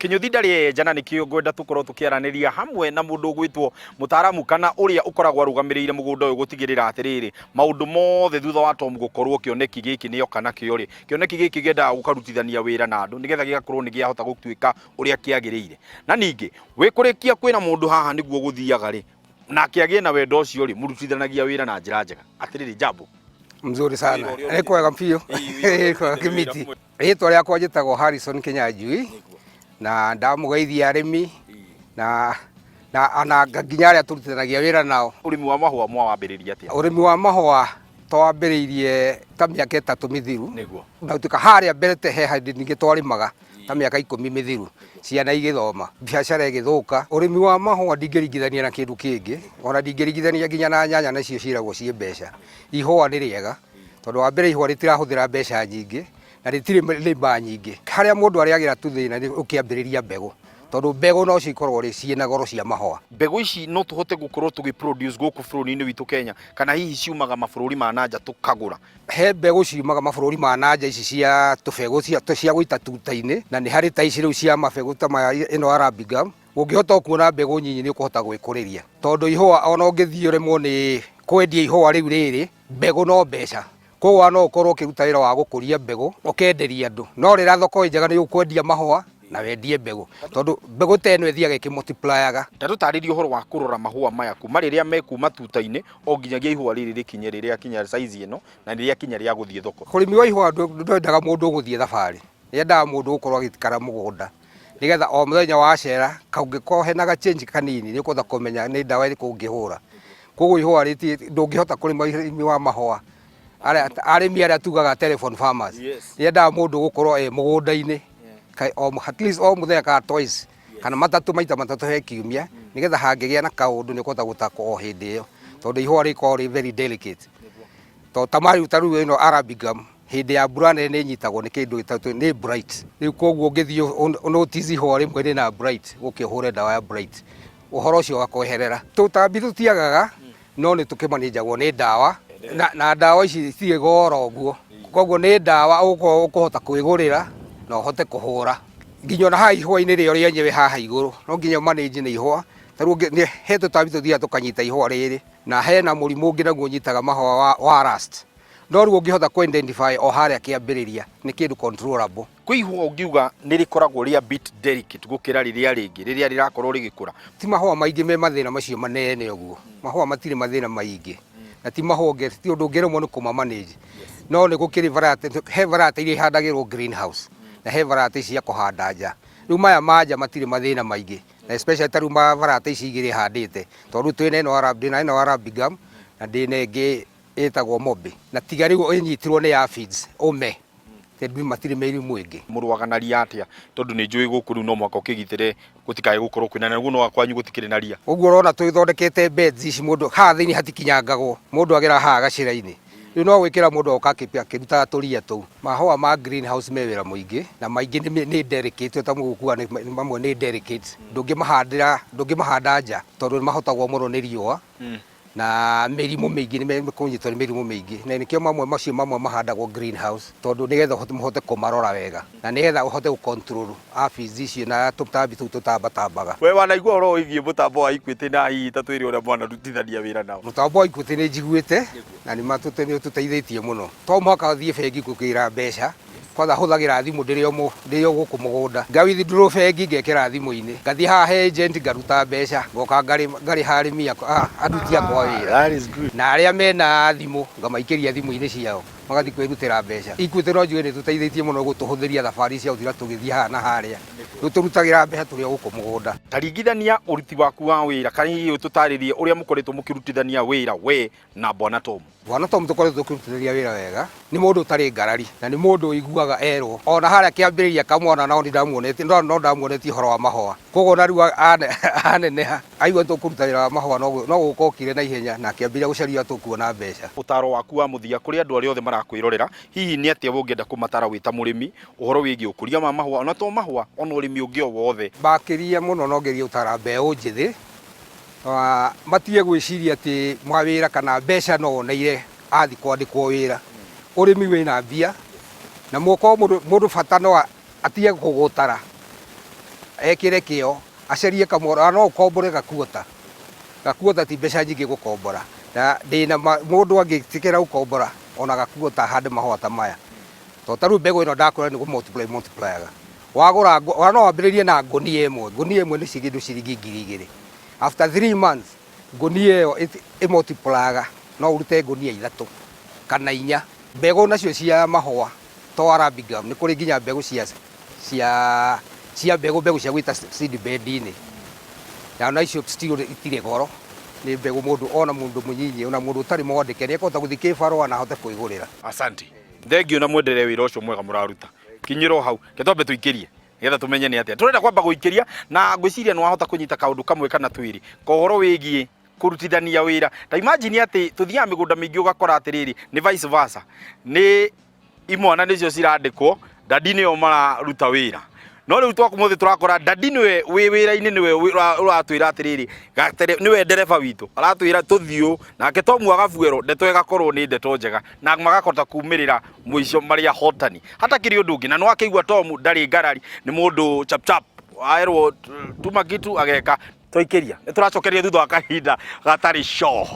Kĩnyũthi ndarĩ enja na nĩkĩo ngwenda tũkorwo tũkĩaranĩria hamwe na mũndũ ũgwĩtwo mũtaaramu kana ũrĩa ũkoragwo arũgamĩrĩire mũgũnda ũyũ gũtigĩrĩra atĩrĩrĩ maũndũ mothe thutha wa Tom gũkorwo kĩoneki gĩkĩ nĩoka nakĩo rĩ, kĩoneki gĩkĩ kĩendaga gũkarutithania wĩra na andũ nĩgetha gĩgakorwo nĩ gĩahota gũtuĩka ũrĩa kĩagĩrĩire. Na ningĩ wĩ kũrĩkia kwĩra mũndũ haha nĩguo gũthiaga rĩ, nake agĩe na wendo ũcio rĩ, mũrutithanagia wĩra na njĩra njega. Atĩrĩrĩ, jambo. Mzuri sana. Nĩ kwega biũ. Nĩ kwega kĩmiti. Rĩtwa rĩakwa njĩtagwo Harrison Kinyanjui na ndamũgeithia arĩmi na na ona nginya arĩa tũrutithanagia wĩra nao. Ũrĩmi wa mahũa mwawambĩrĩria atĩa? Ũrĩmi wa mahũa twambĩrĩirie ta mĩaka 3 mĩthiru. Nĩguo. Na gũtuĩka harĩa mbere te he hĩndĩ ningĩ twarĩmaga ta mĩaka 10 mĩthiru ciana igĩthoma biacara ĩgĩthũka. Ũrĩmi wa mahũa ndingĩringithania na kĩndũ kĩngĩ ona ndingĩringithania nginya na nyanya nacio ciĩragwo ciĩ mbeca. Ihũa nĩ rĩega tondũ wa mbere ihũa rĩtirahũthĩra mbeca nyingĩ na rĩtirĩ labour nyingĩ. Harĩa mũndũ arĩagĩra tu thĩna nĩ ũkĩambĩrĩria mbegũ tondũ mbegũ no cikorwo ciĩna goro cia mahũa. Mbegũ ici no tũhote gũkorwo tũgĩ produce gũkũ bũrũri-inĩ witũ Kenya kana hihi ciumaga mabũrũri ma na nja tũkagũra? He mbegũ ciumaga mabũrũri ma na nja ici cia tũbegũ cia gũita tuta-inĩ na nĩ harĩ ta ici rĩu cia mabegũ ta maya ĩno Arabica. Ũngĩhota kuona mbegũ nyinyi nĩ ũkũhota gwĩkũrĩria tondũ ihũa ona ũngĩthiĩ ũremwo nĩ kwendia ihũa rĩu rĩrĩ mbegũ no mbeca. Koguo no ũkorwo ũkĩruta wĩra wa gũkũria mbegũ ũkenderia andũ, no rĩrĩa thoko ĩ njega nĩ ũkwendia mahũa na wendie mbegũ tondũ mbegũ ta ĩno ĩthiaga ĩkĩ multiply aga. Ta tũtarĩrie ũhoro wa kũrora mahũa maya kuma rĩrĩa me kuma tuta-inĩ o nginyagia ihũa rĩrĩ rĩkinye rĩrĩa kinya size ĩno na rĩrĩa kinya rĩa gũthiĩ thoko. Ũrĩmi wa ihũa ndwendaga mũndũ ũgũthiĩ thabarĩ, yendaga mũndũ ũgũkorwo agĩikara mũgũnda nĩgetha o mũthenya wacera kangĩkorwo hena ga change kanini nĩ ũkũhota kũmenya nĩ ndawa ĩrĩkũ ũngĩhũra. Koguo ihũa ndũngĩhota kũrĩma ũrĩmi wa mahũa arĩmi arĩa tugaga telephone farmers yendaga mũndũ ũgũkorwo e mũgũnda-inĩ at least o mũthenya kana twice kana matatũ maita matatũ he kiumia nĩgetha hangĩgĩa na kaũndũ nĩ ũkũhota gũtakwo o hĩndĩ ĩyo tondũ ihũa rĩkoragwo rĩ very delicate. Tondũ ta rĩu ta rĩu ĩno Arabica hĩndĩ ya mbura nene nĩ ĩnyitagwo nĩ kĩndũ gĩtagwo nĩ blight. Rĩu koguo ũngĩthiĩ ũ notice ihũa rĩmwe rĩna blight ũke ũhũre ndawa ya blight ũhoro ũcio ũgakweherera. Tũtambi tũtiagaga no nĩ tũkĩmanĩnjagwo nĩ ndawa na ndawa ici citirĩ goro ũguo koguo nĩ ndawa ũgũkorwo ũkũhota kwĩgũrĩra na ũhote kũhũra. Nginya ona haha ihũa-inĩ rĩo rĩenyewe haha igũrũ no nginya ũ manage nĩ ihũa. Ta rĩu he tũtambi tũthiaga tũkanyita ihũa rĩrĩ na hena mũrimũ ũngĩ naguo ũnyitaga mahũa wa rust. No rĩu ũngĩhota kũ identify o harĩa kĩambĩrĩria nĩ kĩndũ controllable. Kwĩ ihũa ũngiuga nĩ rĩkoragwo rĩa bit delicate gũkĩra rĩrĩa rĩngĩ rĩrĩa rĩrakorwo rĩgĩkũra? Ti mahũa maingĩ me mathĩna macio manene ũguo. Mahũa matirĩ mathĩna maingĩ na ti mahũa ti ũndũ ũngĩremwo nĩ kũma manage. No nĩ gũkĩrĩ variety, he variety iria ihandagĩrwo greenhouse na he variety cia kũhanda nja. Rĩu maya ma nja matirĩ mathĩna maingĩ na especially ta rĩu ma variety ici igĩrĩ handĩte tondũ rĩu twĩna ĩno ndĩna ĩno Arabica na ndĩna ĩngĩ ĩtagwo Mobi na tiga rĩu ĩnyitirwo nĩ aphids ũme tondũ matirĩ mĩrimũ ĩngĩ. Mũrũaga na ria atĩa tondũ nĩ njũĩ gũkũ rĩu no mũhaka ũkĩgitĩre gũtikae gũkorwo kwĩna na guo kwanyu gũtikĩrĩ na ria. Ũguo ũrona tũthondekete beds ici mũndũ haha thĩinĩ hatikinyangagwo mũndũ agera haha gacĩra-inĩ rĩu no gwĩkĩra mũndũ oka akĩrutaga tũria tũu. Mahũa ma greenhouse me wĩra mũingĩ na maingĩ nĩ delicate ta mũgũkua mamwe nĩ delicate ndũngĩmahandĩra ndũngĩmahanda nja tondũ nĩ mahotagwo mũno nĩ riũa na mĩrimũ mĩingĩ nĩ mekũnyitwo nĩ mĩrimũ mĩingĩ na nĩkĩo mamwe macio mamwe mahandagwo greenhouse tondũ nĩgetha mũhote kũmarora wega na nĩgetha ũhote gũ control aphids icio na tũtambi tũu tũtambatambaga. We wanaigua ũhoro wĩgiĩ mũtambo wa Equity na hihi ta twĩre ũrĩa mwanarutithania wĩra nao? Mũtambo wa Equity nĩ njiguĩte na nĩ ũtũteithĩtie mũno. To mũhaka ũthiĩ bengi gũkĩra mbeca, kwanza hũthagĩra thimũ ndĩ o gũkũ mũgũnda. Nga withdraw bengi ngekĩra thimũ-inĩ, ngathiĩ haha he agent ngaruta mbeca, ngoka ngarĩha arĩmi akwa, aruti akwa wĩra. That is good. Na arĩa mena thimũ ngamaikĩria thimũ-inĩ ciao magathiĩ kwĩrutĩra mbeca. Equity no njuge nĩ ĩtũteithĩtie mũno gũtũhũthĩria thabarĩ cia gũtinda tũgĩthiĩ haha na harĩa. Rĩu tũrutagĩra mbeca tũrĩ o gũkũ mũgũnda. Ta ringithania ũruti waku wa wĩra kana hihi ũtũtarĩrie ũrĩa mũkoretwo mũkĩrutithania wĩra we na Bwana Tom. Bwana Tom tũkoretwo tũkĩrutithania wĩra wega, nĩ mũndũ ũtarĩ ngarari na nĩ mũndũ ũiguaga erwo. Ona harĩa kĩambĩrĩria kamwana no nĩndamuonetie no ndamuonetie ũhoro wa mahũa. Koguo ona rĩu aneneha aigua nĩtũkũruta wĩra wa mahũa no gũka okire na ihenya na akĩambĩrĩria gũcaria ũrĩa tũkuona mbeca. Ũtaaro waku wa mũthia kũrĩ andũ arĩa othe marakwĩrorera, hihi nĩ atĩa we ũngĩenda kũmatara wĩ ta mũrĩmi ũhoro wĩgiĩ ũkũria wa mahũa, ona to mahũa, ona ũrĩmi ũngĩ o wothe? Makĩria mũno no ngerie gũtara mbeũ njĩthĩ matige gwĩciria atĩ mawĩra kana mbeca no oneire athiĩ kwandĩkwo wĩra. Ũrĩmi wĩna mbia na mũkorwo mũndũ bata no atige kũgũtara. Ekĩre kĩo, acarie kamũgũnda, no ũkombore gakuota. Gakuota ti mbeca nyingĩ gũkombora. Na ndĩna ma mũndũ angĩtĩkĩra gũkombora ona gakuota ahande mahũa ta maya. To ta rĩu mbegũ ĩno ndakwĩra nĩ kũ multiply multiply aga. Wagũra, ona no wambĩrĩrie na ngũnia ĩmwe. Ngũnia ĩmwe nĩ kĩndũ ciringi 2000. After 3 months, ngũnia ĩyo ĩ multiply aga, no ũrute ngũnia ithatũ kana inya. Mbegũ nacio cia mahũa to Arabica, nĩ kũrĩ nginya mbegũ cia mbegũ cia gwĩta seed bed-inĩ. Na icio itirĩ goro, nĩ mbegũ mũndũ ona mũndũ mũnyinyi ona mũndũ ũtarĩ mwandĩke nĩ ekũhota gũthiĩ kĩbarũa na ahote kwĩgũrĩra. Asante, thengio na mwenderee wĩra ũcio mwega mũraruta. Kinyĩrwo hau ke twambe tũikĩrie nĩgetha tũmenye nĩ atĩa tũrenda kwamba gũikĩria, na ngwĩciria nĩ wahota kũnyita kaũndũ kamwe kana twĩrĩ ka ũhoro wĩgiĩ kũrutithania wĩra. Ta imagine atĩ tũthiaga mĩgũnda mĩingĩ ũgakora atĩrĩrĩ, nĩ vice versa, nĩ imwana nĩcio cirandĩkwo, dadi nĩo mararuta wĩra. No rĩu twakumũthĩ tũrakora dadi nĩwe wĩ wĩra-inĩ, nĩwe ũratwĩra atĩrĩrĩ, nĩwe ndereba witũ, aratwĩra tũthiũ nake Tomu agabuerwo ndeto ĩgakorwo nĩ ndeto njega na magakota kumĩrĩra mũico marĩ ahotani. Hatakĩrĩ ũndũ ũngĩ, na nĩwakĩigua Tomu ndarĩ ngarari, nĩ mũndũ chap chap, aerwo tuma kitu ageka. Twaikĩria nĩ tũracokeria thutha wa kahinda gatarĩ co.